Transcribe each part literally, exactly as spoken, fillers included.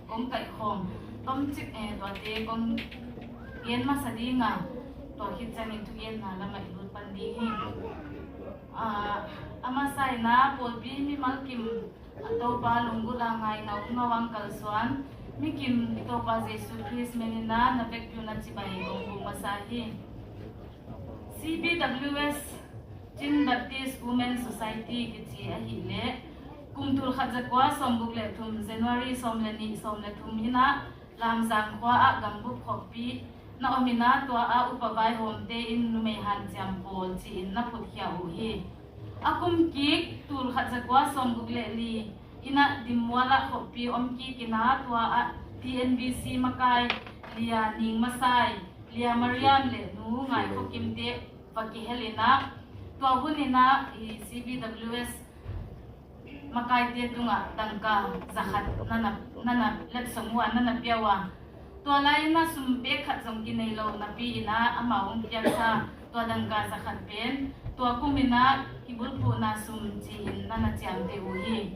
Kong kaihkhawm tomcik, eh, tuate kong gen masa ding a, tua khit ciangin thugenna lamah i lut pan ding hi. Ah, a masa in ah pawlpi mimal kim a Topa lunggulh a ngai ngaungau ang kalsuan, mikim i Topa Jesu Khrist min in ah na vekpi un a cibai kong buk masa hi. C B W S, Chin Baptist Women Society kici ahih leh kum tul khat za kua sawmguk le thum January sawm le nih, sawm le thum in ah Lamzang khua ah gambup khoppi na om in ah, tua ah upa vaihawmte in numei hanciam pawl ci-in na phutkhia uh hi. A kum kik tul khat za kua sawmguk le li in ah Dimmual ah khoppi om kik in ah, tua ah T N B C makai Lia Ning Masai, Lia Mariam le Nu Ngai Khaw Kimte va kihel in ah, tua hun in ah i C B W S makaite tungah dangka za khat na na, na na letsong uh a, na na pia uh a, tua lai in ah sum pek khat zong kinei lo napi in ah amau hong piaksa tua dangka za khat pen tua kum in ah kibulphuhna sum ci-in na na ciamteh uh hi.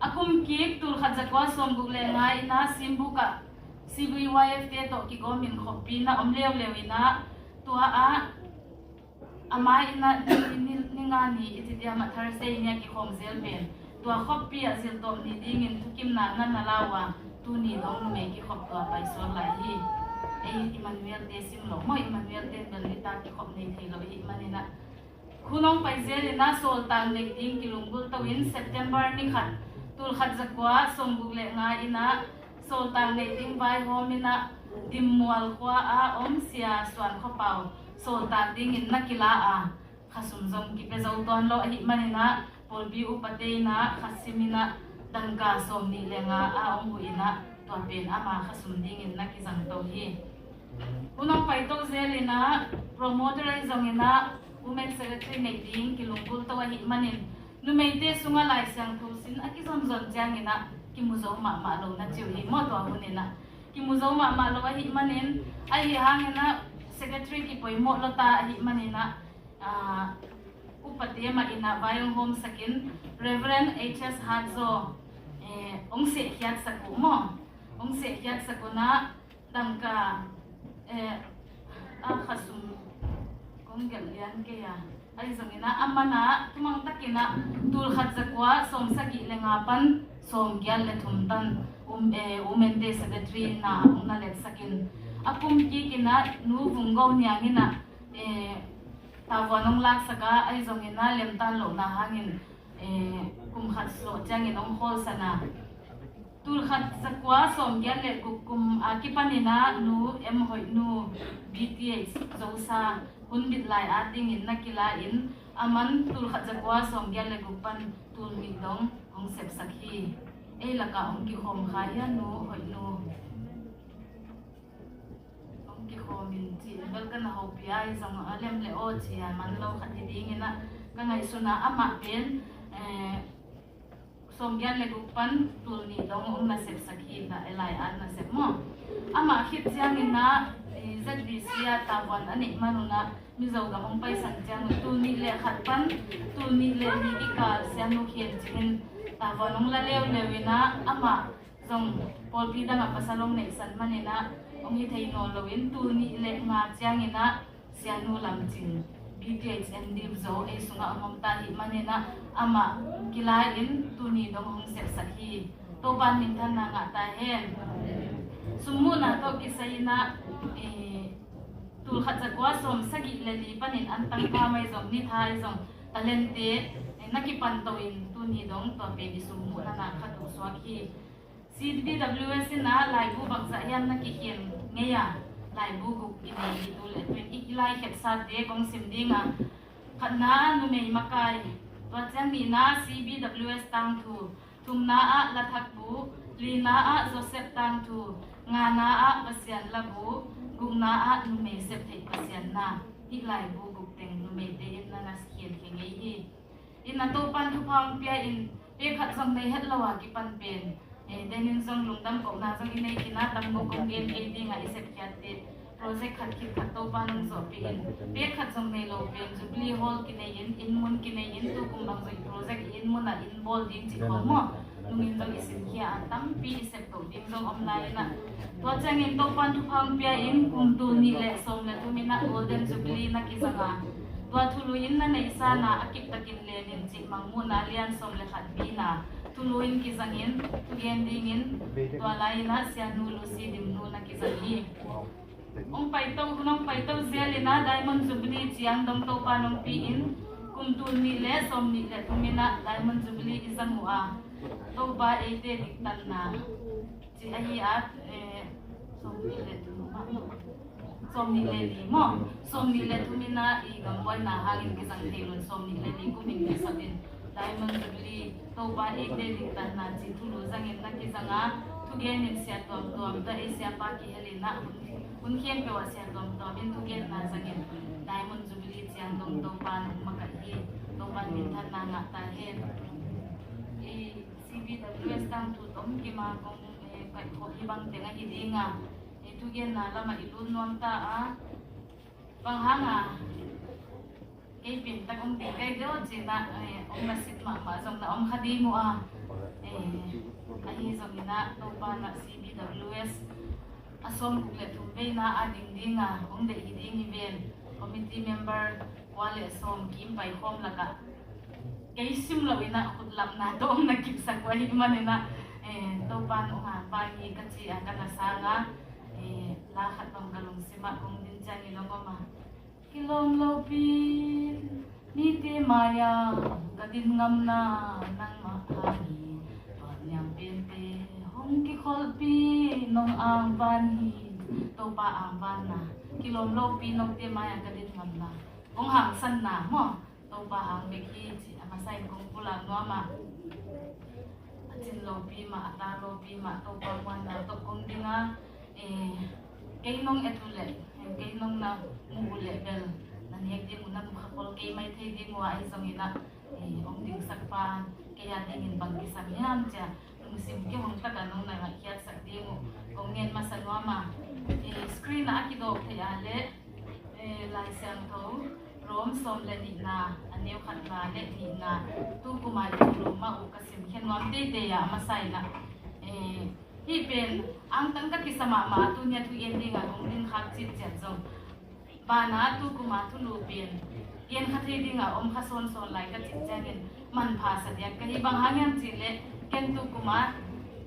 A kum kik tul khat za kua sawmguk le nga in ah Simbuk ah C B Y F te tawh kigawmin khoppi na om leuleu in ah, tua ah a mai in ah ni, ni, ni nga ni i ci diam ah Thursday ni a kikhawm zel pen tua khoppi ah ziltawp ni dingin thukimna na na la uh a, tuni dong numei kikhop tua paisuak lai hi. Ei Emmanuel te sim lo maw, Emmanuel te bel nitak kikhop nei thei lo i hih man in ah, hun hong pai zel in ah sawltak neih ding kilunggulh to in September ni khat tul khat za kua sawmguk le nga in ah sawltak neih ding vaihawm in ah Dimmual khua ah om Sia Suan Khua Pau sawltak dingin na kila a, khasum zong kipia zo tuan lo ahih man in ah pawlpi upate in ah khasim in ah dangka sawmnih le nga a hong huh in ah, tua pen ama khasum dingin na kizang to hi. Hun hong pai to zel in ah promoter ahi zong in ah women secretary neih ding kilunggulh to ahih man in, numeite sungah Lai Siangtho sin a kizonzon ciang in ah kimu zo mahmah lo na ci uh hi maw, tua hun in ah kimu zo mahmah lo ahih man in, ahi hang in ah secretary kipoimawh lo ta ahih man in ah, ah, upate mah in ah vai hong hawmsak in Reverend H S Hat Zaw, eh, hong sehkhiatsak uh maw, hong sehkhiatsak uh in ah dangka, eh, a khasum kong gelh lian kei a, ahi zong in ah a man ah thumang tak in ah tul khat za kua sawmsagih le nga pan sawmgiat le thum tan um, eh, women te secretary na hong na letsak in, a kum kik in ah Nu Vung Go Niang in ah, eh, tavuan hong laksak a, ahi zong in ah lemtan lohna hangin, eh, kum khat sawh ciangin hong khawlsan a, tul khat za kua sawmgiat le guk kum a kipan in ah Nu M Hoih Nu, B T H Zosa, hun bit lai at dingin na kila in, a man tul khat za kua sawmgiat le guk pan tul nih dong hong sepsak hi. Ei lakah hong kikhawm kha hia Nu Hoih Nu? Hong kikhawm in ci, bel ka na hopih a, ahi zong a lem le aw ci a man lo khat hi ding in ah, ka ngaihsun a amah pen, eh, sawmgiat le guk pan tul nih dong hong na sepsak hi ta, e lai at na sep maw. Amah khit ciang in ah, eh, Z B C ah tavuan a neih man un ah Mizo gam hong paisan ciang un tul nih le khat pan tul nih le nih kikal Sianu Khen Cing in tavuan hong la leuleu in ah, amah zong pawlpi dangah pasal hong neihsan man in ah hong hi thei nawn lo in, tul nih le nga ciang in ah Sianu Lam Cing, B T H N D Zo ei sungah hong om ta ahih man in ah amah kila in tuni dong hong sepsak hi. Topa'n minthanna ngah ta hen. Summuhna tawh kisai in ah, eh, tul khat za kua sawmsagih le li panin antang pha mai zong, ni tha ahi zong, talente, eh, na kipan to in tuni dong tua pen i summuhna na khat uh suak hi. C B W S in ah laibu bangzah hiam na kikhen ngei a, laibu guk i nei hi tu le tu in, i lai khetsate kong sim ding a, khatna ah numei makai, tua ciang nihna ah C B W S tangthu, thumna ah lathakbu, lina ah Joseph tangthu, ngana ah Pasian labu, gukna ah numei septheih Pasian na, hih laibu guk teng numeite in na na khenkhia ngei hi. In a Topa'n thupha hong pia in, pek khat zong nei het lo a kipan pen, eh, denin zong lungdam kohna zong i nei khin a, tam ngawk kong gen kei ding a, i sepkhiatte project khat khit khat Topa'n hong zawhpih in, pek khat zong nei lo pen Jubilee Hall kinei in, inn mun kinei in, tukum bang zong i project i inn mun ah inn bawl ding cih khawng maw, nungin zong i sinkhia a tampi i sep toh ding zong om lai in ah, tua ciangin Topa'n thupha hong pia in kum tul nih le sawm le thum in ah Golden Jubilee na kizang a, tua thulu in na neihsa in ah a kiptakin len in cih Mangmuhna lian sawm le khat B-na thulu in kizang in, thugen dingin tua lai in ah Sianu Lucy Dim Nu na kizang hi. Hong paito, hong paito zel in ah Diamond Jubilee ciang dong Topa'n hong pi in, kum tul nih le sawm nih le thum in ah Diamond Jubilee i zang uh a, Topa eite diktanna ci ahi a, eh, sawm nih le thum, sawm nih le li maw? Sawm nih le thum in ah i gambuaina hangin kizang thei lo in sawm nih le li kum in kisap in Diamond Jubilee, Topa eite diktanna ci thulu zangin na kizang a, thugen in sia tuamtuam, tua ei siapa kihel in ah hun, hun khempeuh ah sia tuamtuam in thugenna zangin Diamond Jubilee ciang dong Topa'n hong makaih hi. Topa'n minthanna ngah ta hen. I C B W S tangthu tom kim a kong, eh, kaih khawh hi bang teng ahi ding a, eh, thugenna lamah i lut nuam ta a, bang hang a kei pen tak om ding kai deuh cih in ah, eh, om na sit mahmah zong na om kha ding uh a, eh, ahi zongin ah Topa'n ah C B W S a sawmguk le thum veina a ding ding a hong deih hi ding hi ven. Committee member kua le sawm kim pai khawm lakah kei sim lo in ah khut lapna tawh hong na kipsak uh ahih manin ah, eh, Topa'n hong hang pah hi ka ci a ka na sang a, eh, la khat bang ka lungsim ah kong din ciangin hong om a, kilawm lopi mite mai-ah ka din ngamna nangmah hang hi. Tua niam pente hong kikholhpi nong angvan hi. Topa angvanna, kilawm lopi note mai-ah ka din ngamna, hong hangsanna maw, Topa hang bek hi ci a masa in kong pulak nuam a, a cin lopi mah, a ta lopi mah Topa muanna tawh kong ding a, eh, kei nong et uh leh, kei nong na muh uh leh bel na nek ding uh, na mukha khol kei mai thei ding uh a, ahi zongin ah, eh, hong dingsak pa kei a dingin bang kisam hiam ci a lungsim kihong takin nong na ngaihkhiatsak ding uh kong ngen masa nuam a, eh, screen ah a kidawk theih a leh, eh, Lai Siangtho Rom sawm le nihna, a neu khatna le nihna, tu kum a i thulu mah uh ka simkhia nuam teitei a, a masa in ah, eh, hih pen angtang ka kisa mahmah a, tuni a thugen ding a kong din khak citciat zong, banah tu kum a thulu pen gen kha thei ding a om kha sawnsawn lai ka cih ciangin manpha sa diak ka hi. Bang hang hiam cih leh ken tu kum a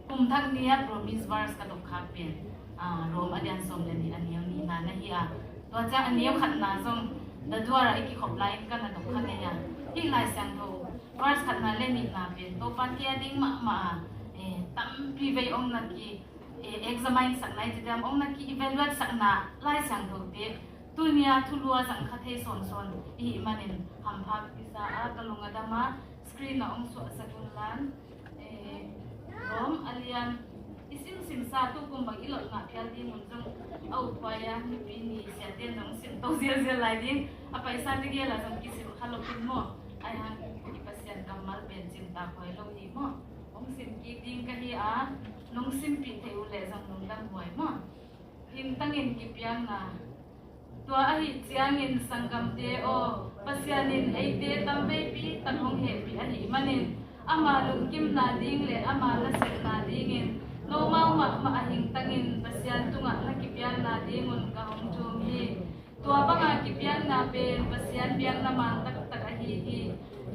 kum thak ni a promise verse ka dok khak pen, ah, Rom a lian sawm le nih, a neu nihna na hi a, tua ciang a neu khatna zong daduar ah i kikhop lai in ka na dok kha ngei a, hih Lai Siangtho verse khatna le nihna pen Topa'n kei a ding mahmah a, eh, tampi vei hong na ki, eh, examine sakna i ci diam, hong na ki evaluate sakna Lai Siangthote tuni a thulu a zang kha thei sawnsawn i hih manin hampha ka kisa a, ka lung a dam a, screen ah hong suahsak un lan. Eh, Rom a lian i simsimsa, tu kum bang i lotna phial ding un zong a ukhuai a, nipi ni siate in zong simto zialzial lai ding, a paisa tegel a zong kisim kha lo khin maw. Ahi hang i Pasian kammal pen cingtak huai lo hi maw. Hong sim kik ding ka hi a, nong simpih theih uh leh zong lungdam huai maw. Hingtangin kipiakna. Tua ahih ciangin sanggamte aw, Pasian in eite tamveipi tak hong hehpih ahih manin, ama lungkimna ding le ama nasepna dingin nomau mahmah a hingtangin Pasian tungah na kipiakna dingun ka hong thum hi. Tua banga kipiakna pen Pasian biakna man taktak ahi hi.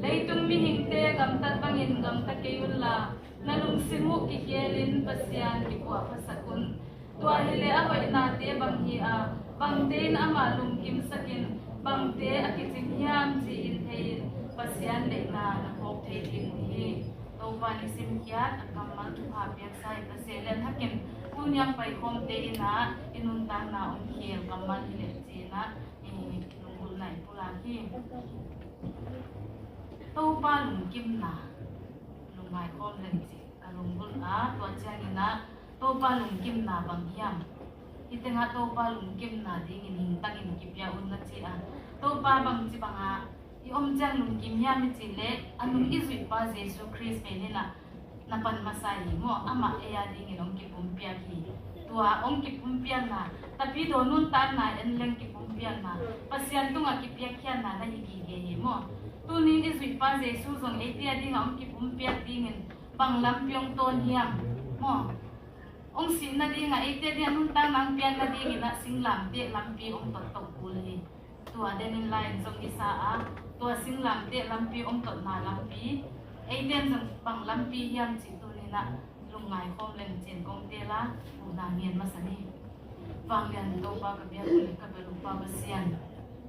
Leitung mihingte gamtat bangin gamta kei unla, na lungsim uh kikhelin Pasian kipuahphasak un. Tua hileh a hoihnate bang hi a, bangte in amah lungkimsakin, bangte a kicing hiam ci-in thei-in Pasian deihna na phawk thei ding uh hi. Topa in i simkhiat a kammal thupha piaksa hi ta sehleh, thakin tuni a paikhawmte in ah i nuntakna hong khel kammal hileh ci-in ah, eh, lunggulhna i pulak hi. Topa lungkimna lungngai khawm leng ci ka lunggulh a, tua ciangin ah Topa lungkimna bang hiam? Hih tengah Topa lungkimna dingin hingtangin kipia un na ci a, Topa bangci bangah i om ciang lungkim hiam i cih leh, a nung i zuihpa Jesu Khrist pen in ah na pan masa hi maw. Amah ei a dingin hong kipumpiak hi. Tua hong kipumpiakna, tapi dawn nuntakna en leng kipumpiakna, Pasian tungah kipiakkhiatna na hi gige hi maw. Tunin i zuihpa Jesu zong eite a dingah hong kipumpiak dingin bang lampi hong tawn hiam? maw? Hong sih nadingah eite dingah nuntakna hong piak nadingin ah singlamteh lampi hong tot toh kul hi. Tua denin lai-in zong i sa a, tua singlamteh lampi hong totna lampi, eite in zong bang lampi hiam cih tuni-in ah lungngai khawm leng cian kong teel a, huhna ngen masa ni. Vanglian Topa, ka biak uh le ka bel uh Pa Pasian,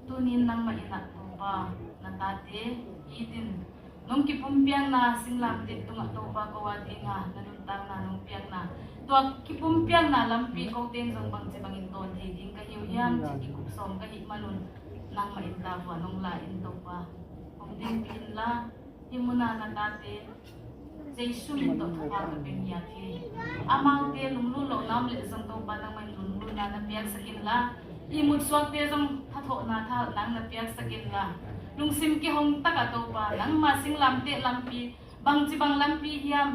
tuni-in nangmah in ah Topa na tate it in, nong kipumpiakna singlamteh tungah Topa ko a dinga na nuntakna nong piakna, tua kipumpiakna lampi kote in zong bangci bangin tawn thei ding ka hi uh hiam cih kikup sawm ka hih manun nangmah in tavuan hong la in Topa, hong dingpih inla, hih muna na tate Jesu min tawh thupha ka pia ngiat hi. Amaute lunglut lohna om leh zong Topa nangmah in lunglutna na piaksak inla, ihmut suakte zong thathawhna thahatna na piaksak inla, lungsim kihong takah Topa nangmah singlamteh lampi, bangci bang lampi hiam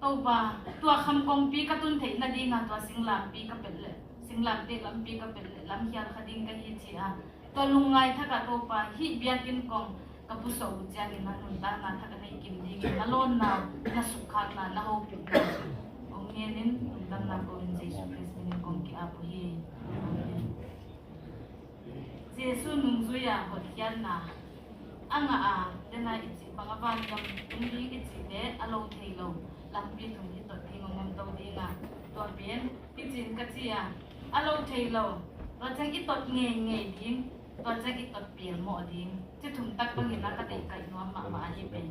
Topa, tua kham kongpi ka tun theih nadinga tua singlampi ka pelh leh, singlamteh lampi ka pelh leh lamkhial kha ding ka hi ci a, tua lungngai thakah Topa hih biakinn kong ka pusuah uh ciangin na nuntakna thak a nei kim dingin na lawnna, na sukkhakna, na hopihna hong ngenin lungdamna ko-in Jesu Khrist minin kong ki-ap uh hi. Amen. Jesu nungzui-a hotkhiatna a ngah a, dena i cih bang a vangam tung ding i cih leh a lo thei lo lampi thum i tot ding hong om to ding a, tua pen i cin ka ci a, a lo thei lo, tua ciang i tot ngeingei ding, tua ciang i tot pialmawh ding, ci thum tak bangin a ka deihkaih nuam mahmah ahi pen.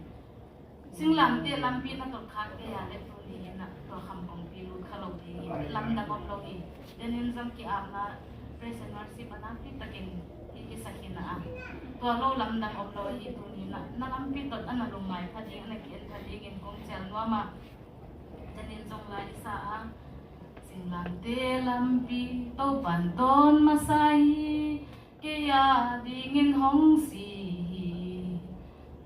Singlamteh lampi na tot khak kei a leh tuni-in ah tua kham kongpi lut kha lo ding hi, lamdang om lo hi. Denin zong ki-apna praise and worship a nakpi takin i kisak hi na a, tua lo lamdang om lo hi. Tuni-in ah na lampi tot a na lungngai kha ding, a na ki-en kha dingin kong cial nuam a, denin zong la i sa a, singlamteh lampi Topan tawn masa hi. Kei a dingin hong si hi,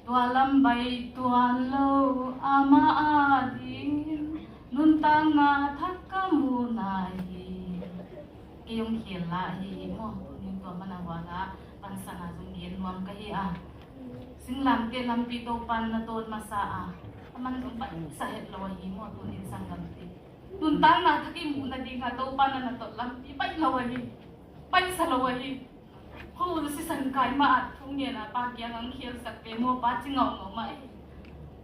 tua lam bai tuan lo, amah a dingin nuntakna thak ka mu nai hi. Kei hong khel lah hi maw, tunin tua man a huan a pansana zong gen nuam ka hi a. Singlamteh lampi Topan na tawn masa a, a man zong paisa het lo ahi maw, tunin sanggamte. Nuntakna thak i muh nadinga Topan a na tot lampi pai lo ahi, paisa lo ahi. Khuahun sisan kai mah ah thu ngen a pa kiangah hong khialsak ve maw, pa ci ngaungau mah hi.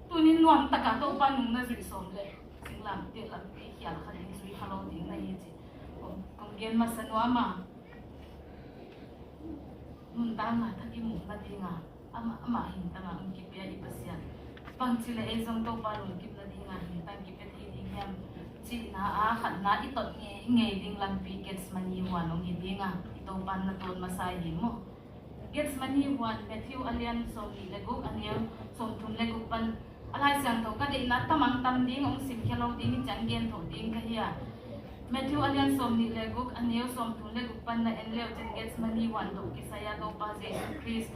Tunin nuam takah Topa nung na zuih sawm leh singlamteh lampi khial kha ding, zui kha lo ding na hi ci. Kong, kong gen masa nuam a, nuntakna thak i muh nadinga amah, amah hingtang ah hong kipia i Pasian, bangci leh ei zong Topa lungkimna dinga hingtang kipia thei ding hiam cihna a khatna i tot ngeingei ding lampi Gethsemane huan hong hi dinga, i Topan na tawn masa hi maw. Gethsemane huan, Matthew a lian sawmnih le guk, a neu sawmthum le guk pan a Lai Siangtho ka deihna tamang tam ding hong simkhia lo ding hi ciang genthoh ding ka hi a. Matthew a lian sawmnih le guk, a neu sawmthum le guk pan na en leu cin Gethsemane huan tawh kisai a Topa Jesu Khrist,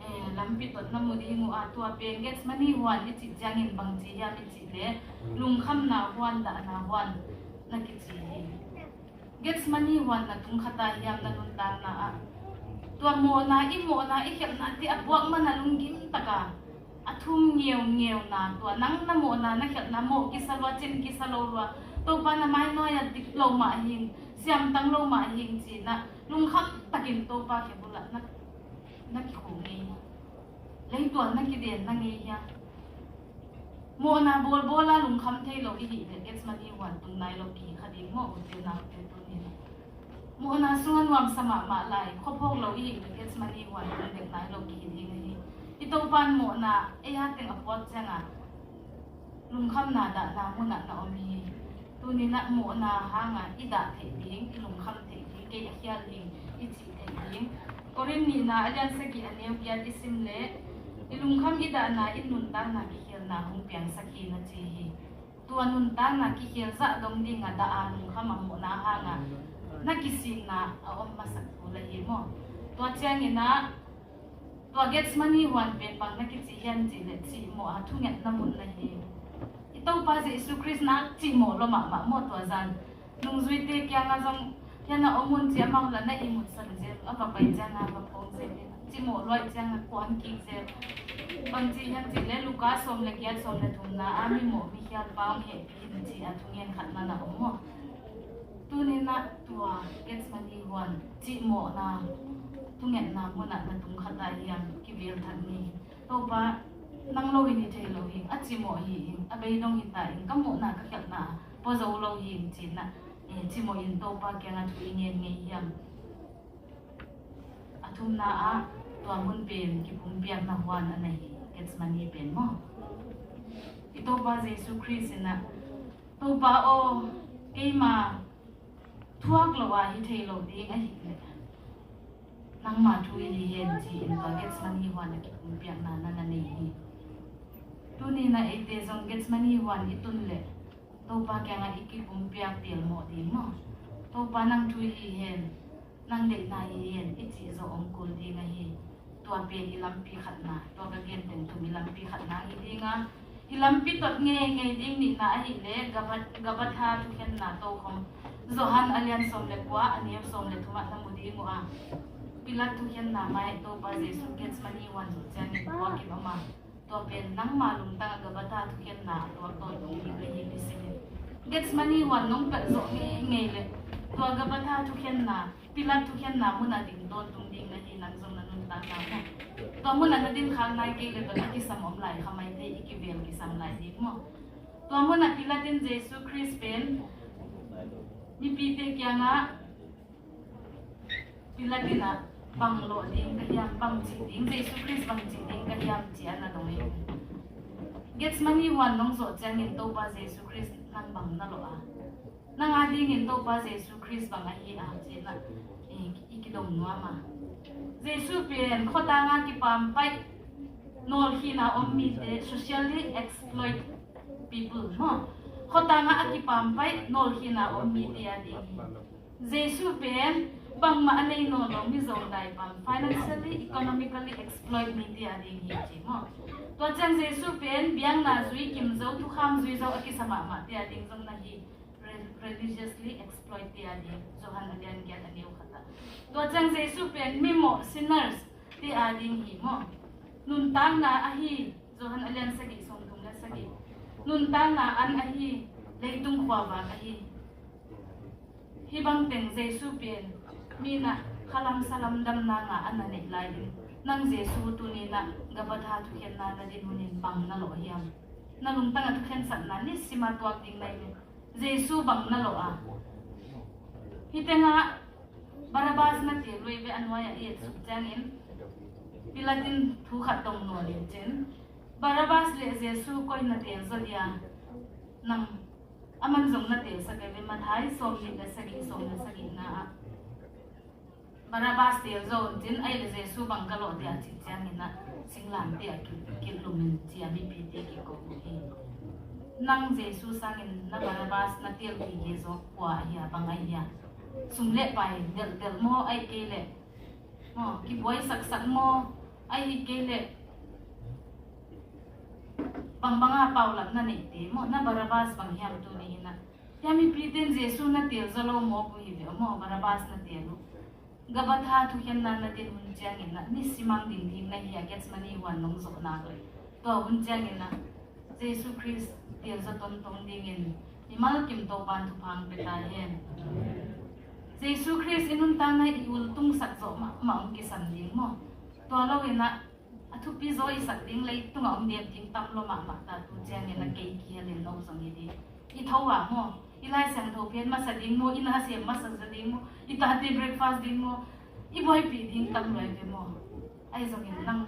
eh, lampi tot na mu ding uh a, tua pen Gethsemane huan i cih ciangin bangci hiam i cih leh lungkhamna huan, dahna huan na kici hi. Gethsemane huan na tung kha ta hiam na nuntakna ah? Tua mawhna, i mawhna, i khialhnate a puak man a lunggim taka a thum ngeungeuna, tua nang na mawhna, na khialhna mawh kisa lua, cin kisa lo lua, Topa na mai nuai a dik lo mah hing, siamtang lo mah hing ci-in ah lungkham takin Topa khebul ah na, na kikhu ngei hi. Leitual na kidenna ngei hi a. Mawhna bawlbawl a lungkham thei lo i hih leh Gethsemane huan tung nai lo kihi kha ding maw, ute naute, tuni-in. Mawhna sungah nuamsa mahmah lai, khuaphawk lo i hih leh Gethsemane huan tung dek nai lo kihi ding hi. I Topan mawhna ei a teng a puak ciangah lungkhamna, dahna munah na om hi. Tuni-in ah mawhna hanga i dah theih ding, i lungkham theih ding, kei a khial ding i cih theih ding. Korin nihna a lian sagih a neu giat i sim leh, i lungkham i dahna in nuntakna kikhialna hong piangsak hi na ci hi. Tua nuntakna kikhial zah dong dinga dah a, lungkham a, mawhna hanga na kisikna a om masak kul ahi maw. Tua ciangin ah tua Gethsemane huan pen bang na kici hiam cih leh cihmawh a thungetna mun na hi. I Topa Jesu Khrist na cihmawh lua mahmah maw tua zan. Nungzuite kiangah zong hiah na om un ci, amau lah na ihmutsan zel, a va pai ciangah va phawng zel hi. Cimawh luaih ciang a kuan kik zel. Bangci hiam cih leh Luka sawm le giat, sawm le thumna ah mimawh mikhial pa hong hehpih in ci-a thungen khat man a om maw? Tuni-in ah tua Gethsemane huan cimawhna thungetna munah na tung khat ah hiam kivel thak ni. Topa, nang lo in hi thei lo hi, a cimawh hi in, a beidong hi ta in, ka muhna ka khialhna pua zo lo hi in ci-in ah, eh, cimawh in Topa kiangah thu i ngen ngei hiam? A thumna ah tua mun pen kipumpiakna huan a na hi, Gethsemane pen maw? I Topa Jesu Khrist in ah, Topa aw, keima thuak lo a hi thei lo ding ahih leh nangma thu i hi hen ci-in tua Gethsemane huan a kipumpiakna na na nei hi. Tuni-in ah eite zong Gethsemane huan i tun leh Topa kiangah i kipumpiak telmawh ding maw? Topa nang thu i hi hen, nang deihna hi hen i cih zawh hong kul ding ahi. Tua pen i lampi khatna, tua ka gen teng thum i lampi khatna hi ding a, i lampi tot ngeingei ding nihna ahih leh Gabat-, Gabatha thukhenna tokhom Johan a lian sawm le kua, a neu sawm le thum ah na mu ding uh a, Pilat thukhenna mai Topa Jesu Gethsemane huan zawh ciangin puak in om a, tua pen nangma lungtang ah Gabatha thukhenna a tuak tawntung ding na hi, ni simin. Gethsemane huan nong pelh zawh ngeingei leh tua Gabatha thukhenna, Pilat thukhenna mun ah ding tawntung ding na hi, nang zong na nuntakna maw? Tua mun ah na din khak nai kei leh bel a kisam om lai kha maithei, i kivel kisam lai ding maw? Tua mun ah Pilat in Jesu Khrist pen mipite kiangah Pilat in ah bang lawh ding ka hiam, bang cih ding, Jesu Khrist bang cih ding ka hiam ci-a na dong hi. Gethsemane huan nong zawh ciangin Topa Jesu Khrist nang bang na lawh a, nang a dingin Topa Jesu Khrist bang ahi a ci-in ah i, i kidong nuam a. Jesu pen khuatang a kipaampaih nawlkhin a om mite, socially exploit people maw? Khuatang a kipaampaih nawlkhin a om mite a ding hi. Jesu pen bangmah a nei nawn lo mi zong daipam, financially, economically exploit mite a ding hi ci maw? Tua ciang Jesu pen biakna zui kim zo, thukham zui zo a kisa mahmahte a ding zong na hi, re-, religiously exploit te a ding, Johan a lian giat a neu khat ah. Tua ciang Jesu pen mimawh, sinners te a ding hi maw? Nuntakna ahi, Johan a lian sagih, sawmthum le sagih. Nuntakna an ahi, leitung khuavak ahi. Hih bang teng Jesu pen mi in ah khalam salam damna ngah a na neih lai-in, nang Jesu tuni-in ah Gabatha thukhenna na din hunin bang na lawh hiam? Na lungtang ah thukhensatna nisim a tuak ding na hi ve. Jesu bang na lawh a? Hih tengah Barabbas na teel uh hi ve, a nuai-ah i et suk ciangin Pilat in thu khat dong nawn in cin, Barabbas le Jesu koi na teel zaw dia? Nang, aman zong na teelsak hi ve. Matthai sawmnih le sagih, sawm le sagihna ah Barabbas teel zo un cin, ahih leh Jesu bang ka lawh dia cih ciangin ah singlamteh ah ki, kilum in ci-a mipite kiko uh hi. Nang Jesu sangin na Barabbas na teel gige zaw kua ahi a, bang ahi a? Sum le pai delhdelh maw, ahih kei leh maw, kibuaisaksak maw, ahih kei leh bangbang a paulap na neihte maw, na Barabbas bang hiam tuni-in ah? Hih mipite in Jesu na teel zaw lo mawk uh hi ve maw, Barabbas na teel uh. Gabatha thukhenna na din hun ciangin ah nisim a ding ding na hi a, Gethsemane huan nong zawh nak leh. Tua hun ciangin ah Jesu Khrist teel zaw tongtong dingin mimal kim Topa'n thupha hong pia ta hen. Jesu Khrist i nuntakna i ultungsak zawh mahmah hong kisam ding maw? Tua lo-in ah a thupi zaw i sak ding, leitungah hong dep ding tam lua mahmah ta, tu ciangin ah kei kihel in no zong hi ding. I tho a maw, i Lai Siangtho phen masa ding maw, i nasem masa zaw ding maw, i tate breakfast ding maw, i buaipih ding tam lua hi ve maw? Ahi zongin nang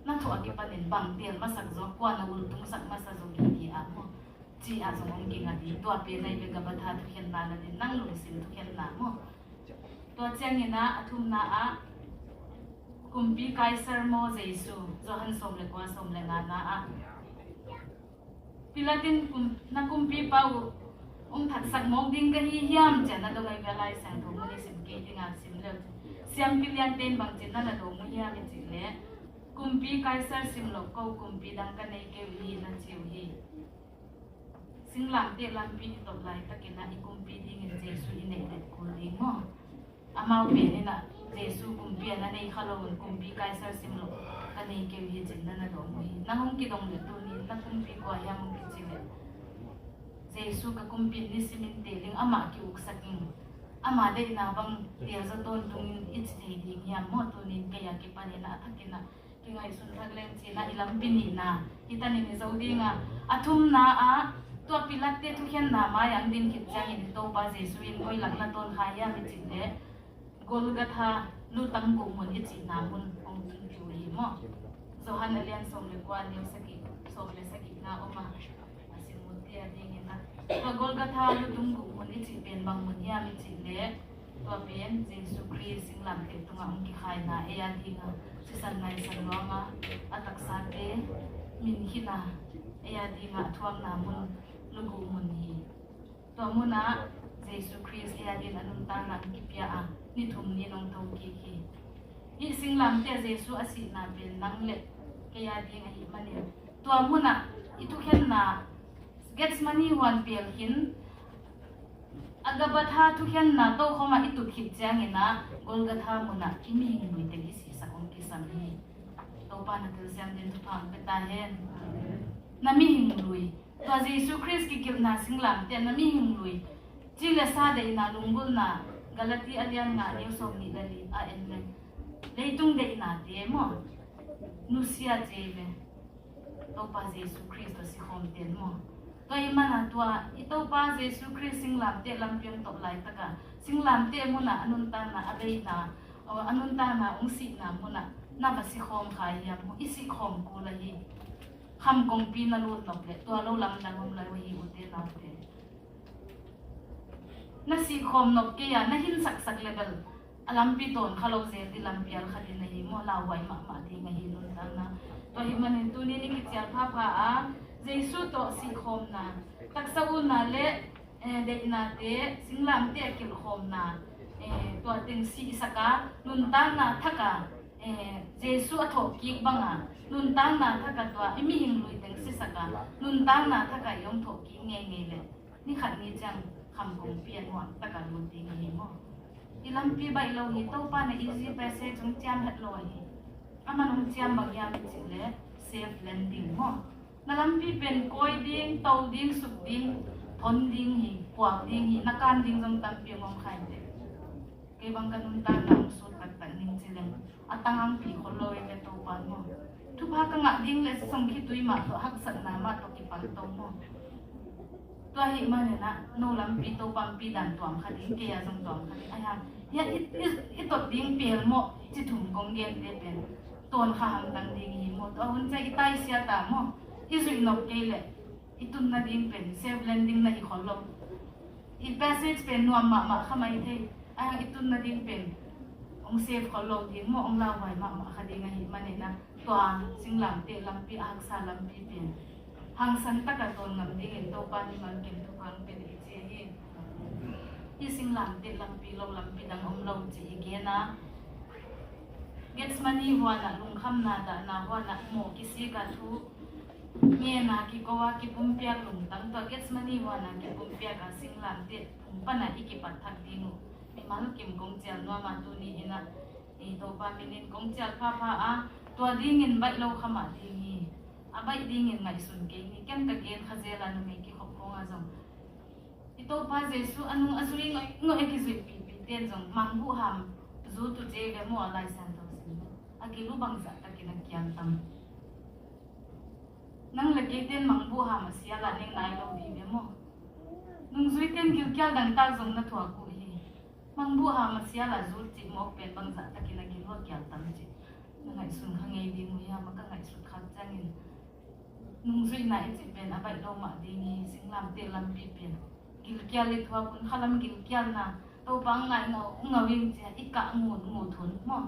na tho a kipanin bang teel masak zaw, kua na ultungsak masa zaw gige a maw, ci-a zong hong kinga ding. Tua pen ahi ve Gabatha thukhenna na din, nang lungsim thukhenna maw? Tua ciangin ah a thumna ah Kumpi Kaisar maw Jesu, Johan sawm le kua, sawm le ngana ah Pilat in kum, na kumpipa uh hong thatsak mawk ding ka hi hiam ci-a na dong ahi ve. Lai Siangtho mun i sim kei ding a, sim le uh. Siampi liante in bangci na na dawng uh hiam i cih leh, Kumpi Kaisar sim lo, ko kumpi dang ka nei kei uh hi, na ci uh hi. Singlamteh lampi i tawp laitakin ah i kumpi dingin Jesu i neih let kul ding maw? Amau pen in ah Jesu kumpi a na nei kha lo un, kumpi Kaisar sim lo ka nei kei uh hi, ci-in na na dawng uh hi. Nang hong kidong leh tuni na kumpi kua hiam hong kici leh, Jesu ka kumpi in, nisim in teel ing, amah ki-uksak ing, ama deihna bang teelzaw tawntungin i ci thei ding hiam maw? Tuni in kei a kipanin a thakin ah kingaihsun thak leng ci-in ah i lampi nihna hi tanin i zo ding a, a thumna ah tua Pilat-te thukhenna mai-ah hong din khit ciangin i Topa Jesu in koi lak na tawn kha hiam i cih leh, Golgatha, lutang guh mun i cihna mun hong tun uh hi maw? Johan a lian sawm le kua, neu sagih, sawm le sagihna om a, a sim uh te a dingin ah, tua Golgatha, lutang guh mun i cih pen bang mun hiam i cih leh, tua pen Jesu Khrist singlamteh tungah hong kikhaina, ei a dingin sisan naisan luang a, a taksate min khit a, ei a dingin a thuakna mun, luguh mun hi. Tua munah Jesu Khrist ei a dingin a nuntakna hong kipia a, ni thum ni-in hong thokik hi. Hih singlamteh Jesu a sihna pen nang le kei a ding ahih manin, tua munah i thukhenna, Gethsemane huan peel khin, a Gabbatha thukhenna tokhom ah i tut khit ciangin ah, Golgatha munah i mihing lui teng i sihsak hong kisam hi. Topa na telsiam dingin thupha hong pia ta hen. Na mihing lui, tua Jesu Khrist kikilhna singlamteh na mihing lui, ci le sa deihna, lunggulhna, Galati a lian nga, neu sawm nih le li a en leng, leitung deihnate maw, nusia ci ve, Topa Jesu Khrist tawh sikhawm ten maw? Tua ahih manin tua i Topa Jesu Khrist singlamteh lampi hong tawp laitak a, singlamteh munah a nuntakna, a beina, a nuntakna, hong sihna munah na va sikhawm kha hiam maw? I sikhawm kul ahi. Kham kongpi na lut nop leh tua lo lamdang om lai uh hi, ute naute. Na sikhawm nop kei a, na hinsaksak le bel a lampi tawn kha lo zel ding, lampi al kha ding ahi maw, lauhuai mahmah ding ahi nuntakna. Tua ahih manin tuni-in i kicial phapha a, Jesu tawh sikhawmna, taksa ulna le, eh, deihnate, singlamteh a kilhkhawmna, eh, tua teng sihsak a, nuntakna thak a, eh, Jesu a thawhkik bang a, nuntakna thak a tua i mihing lui teng sisak a, nuntakna thak a i hong thawhkik ngeingei leh, ni khat ni ciang kham kongpi ah nuam tak a lut ding hi maw? I lampi baih lo hi. Topa in easy passage hong ciam het lo hi. Aman hong ciam bang hiam i cih leh safe landing maw? Na lampi pen kawi ding, to ding, suk ding, thon ding hi, puak ding hi, na kan ding zong tampi hong om kha inteh. Kei bang ka nuntakna hong sut taktak ning ci leng, a tangpi khol lo ei ve Topa in maw? Thupha ka ngah ding le song khitui mah tawh, haksatna mah tawh kipang to maw? Tua ahih manin ah no lampi Topa hong pi dan tuam kha ding, kei a zong tuam kha ding. Ahi hang, hiah i, i, i tot ding peel maw, ci thum kong gente pen tawn kha hamtang ding hi maw? Tua hun ciang i taisia ta maw? I zuih nop kei leh i tun nading pen safe landing na hi khol lo. I passage pen nuam mahmah kha mai thei. Ahi hang i tun nading pen hong safe khol lo ding maw, hong lauhuai mahmah kha ding ahih manin ah, tua singlamteh lampi, a haksa lampi pen hangsan tak a tawn ngam dingin Topa in mimal kim thupha hong pia in, i ci hi. Hih singlamteh lampi lo lampi dang om lo cih i gen a, Gethsemane huan ah, lungkhamna dahna huan ah, mawh kisik a, thu ngen a, kiko a, kipumpiak lungtang, tua Gethsemane huan a kipumpiak a singlamteh phung pan ah i kipat thak ding uh mimal kim kong cial nuam a, tuni in ah i Topa min in kong cial phapha a, tua dingin baih lo kha mah ding hi. A baih dingin ngaihsun kei ni. Ken ka gen kha zel a, numei kikhop khawng ah zong i Topa Jesu a nung a zui ngawih ngawih a kizuihpihpihte in zong mangbuhham zut uh ci ei ve maw, a Lai Siangtho sim a, a gil uh bangzah takin a kiam tam. Nang le keite in mangbuhham a sial a neng nai lo ding ve maw? Nungzuite in gilkial dangtak zong na thuak uh hi. Mangbuhham a sial a zut cih mawk pen bangzah takin a gil uh a kial tam cih na ngaihsun kha ngei ding uh hiam? A ka ngaihsut khak ciangin nungzuihna i cih pen a baih lo mah ding hi. Singlamteh lampi pen gilkial i thuak un, khalam gilkialna, Topa hong ngai ngau ngau ing ci-a i kah ngut ngut hun maw?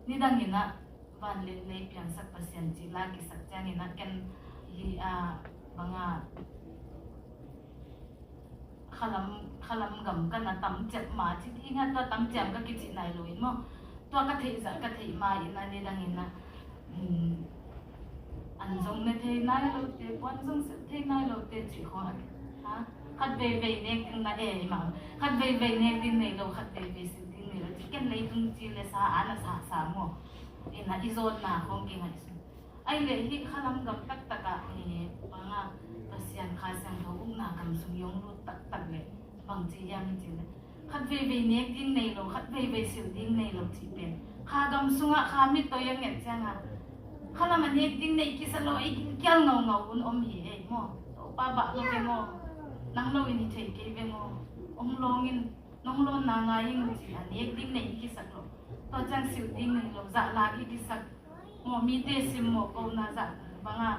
Nidangin ah vanleng lei piangsak Pasian cih la kisak ciangin ah ken hi a, bang a, khalam, khalam gam ka na tam ciat ma ci ding a, tua tam ciat ka kicih nai lo in maw? Tua ka theih zah ka theih ma in a, nidangin ah, um, an zong ne thei nai lote, puan zong silh thei nai lote cih khawng a, ha? Khat veivei nek ding na ei mah, khat veivei nek ding nei lo, khat veivei silh ding nei lo Ken leitung ci le sa a na sa sa maw. Ina i zawnna khong kingaihsun. Ai le hih khalam gam taktak ah, eh, banga Pasian Kha Siangtho ukna gam sung i hong lut taktak le bang ci hiam i ci le, khat veivei nek ding nei lo, khat veivei silh ding nei lo cih pen kha gam sungah kha mit tawh i a nget ciangah khalam a nek ding nei kisa lo, ei kial ngaungau hun om hi ei maw. Topa bah lo veng aw, nang lo in i thei kei veng aw, om lawng in nong lawnna ngai ing ci a nek ding nei i kisak lo. Tua ciang silh ding nei lo, zahla i kisak maw, mite simmawh kohna zah banga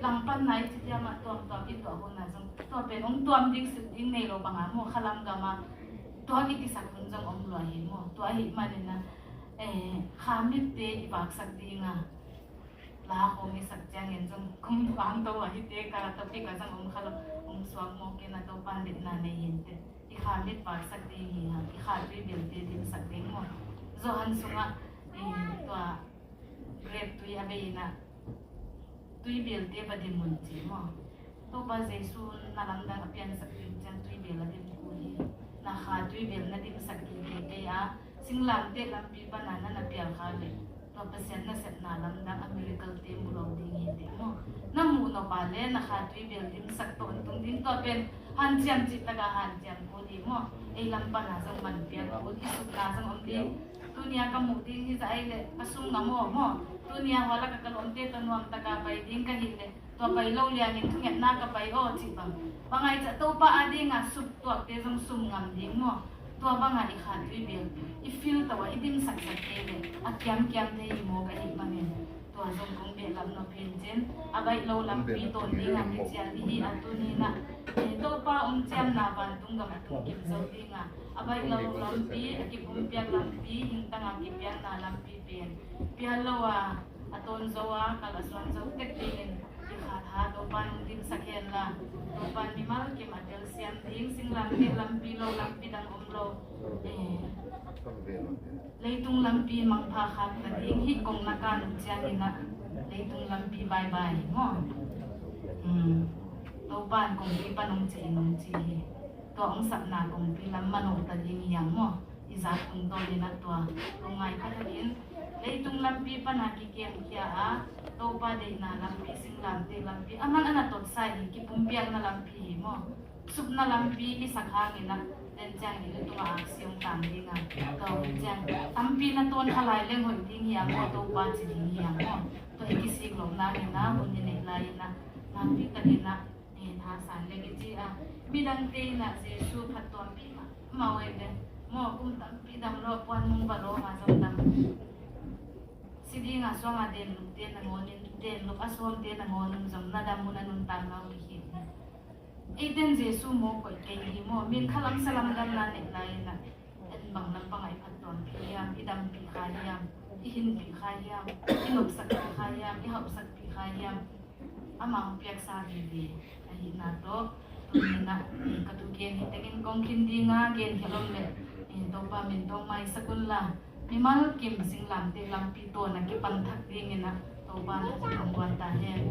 langpanna i ci tiamah tuamtuam i tuah hunna zong tua pen hong tuam ding silh ding nei lo banga maw, khalam gama tua i kisak hun zong om lua hi maw. Tua ahih maninah, eh, kha mitte i vaksak dinga la khong i sak ciangin zong kong thuang to a hite ka topic a zong om kha lo, om suak maw kei na Topan deihna nei hinte. I kha mit vaksak ding hi hang, i kha tuibelte dimsak ding maw. Johan sungah, eh, tua grep tui a bei inah tuibelte va dim un ci maw. Topa Jesu na lamdang a piansak ding ciang tuibel a dim kul hi. Na kha tuibel na dimsak ding kei kei a, singlamteh lampi pana na na pial kha le tua Pasian nasepna lamdang a miracle te mu lo ding hi teh maw. Na muh nop a le na kha tuibel dimsak tawntung ding tua pen hanciam cih taka hanciam kul hi maw. Ei lam pana zong man piak kul, i sukna zong om ding. Tunia ka muh ding hi zah ei le ka sum ngam aw maw. Tunia hualaka ka lawmte tawh nuamtaka pai ding ka hih le tua pai lo liangin thungetna ka pai aw cih bang. Bang ai ciah Topa a dinga sum tuakte zong sum ngam ding maw. Tua banga i kha tuibel i feel to a i dimsaksak kei le a kiamkiam thei hi maw ka hih bangin. Tua zong kong behlap nop hi in cin a baih lo lampi tawn dinga kicial i hi a tuninah, eh, Topa hong ciamna vantung gam a tung kim zo dinga a baih lo lampi, a kipumpiak lampi, hingtanga kipiakna lampi pen pial lo a, a tawn zo a, kal a suan zo tek dingin i khat ha Topan hong dimsak hen la, Topan mimal kim a telsiam ding, singlamteh lampi lo lampi dang om lo. Eh, leitung lampi mangpha khak ta ding hih kong na kan uh cianginah leitung lampi baibai maw. Hmm. Topan kongpi pan hong ciah in hong ci hi. Tua hong sapna kongpi lam manawh ta ding hiam maw. I zak tungtawninah tua lungngai pha thakin leitung lampi pana kikiamkhia a Topa deihna lampi, singlamteh lampi, a man a na totsa hi, kipumpiakna lampi hi maw. Supna lampi i sak hanginah den ciang i lutungah aksi hong tang dinga tua hun ciang tampi na tawn kha lai leng hoih ding hiam maw, Topa ci ding hiam maw. Tua i kisik lohna inah hun i neih lai inah nakpi takinah, eh, thasan le kici a midangte inah Jesu phattuampi mahmah uh ei le maw, kum tampi dam lo a puan mung va lo a zong dam. Si dinga suanga denlukte nangawn in, denluk a sawmte nangawn in zong na dam uh na nuntakna uh kikhit hi. Eiten Jesu mawk koih kei hi maw. Min khalam salam damna neih lai inah en bang lampangah i phattuampih hiam, i dampih kha hiam, i hinpih kha hiam, i nopsakpih kha hiam, i hauhsakpih kha hiam. Amah hong piaksa vive ahihna tawh tuninah ka thu gen hi tengin kong khin dinga, gen khia lom leh Topa min tawh maisak unla mimal kim singlamteh lampi tawn a kipan thak dinginah Topa na hong guan ta hen.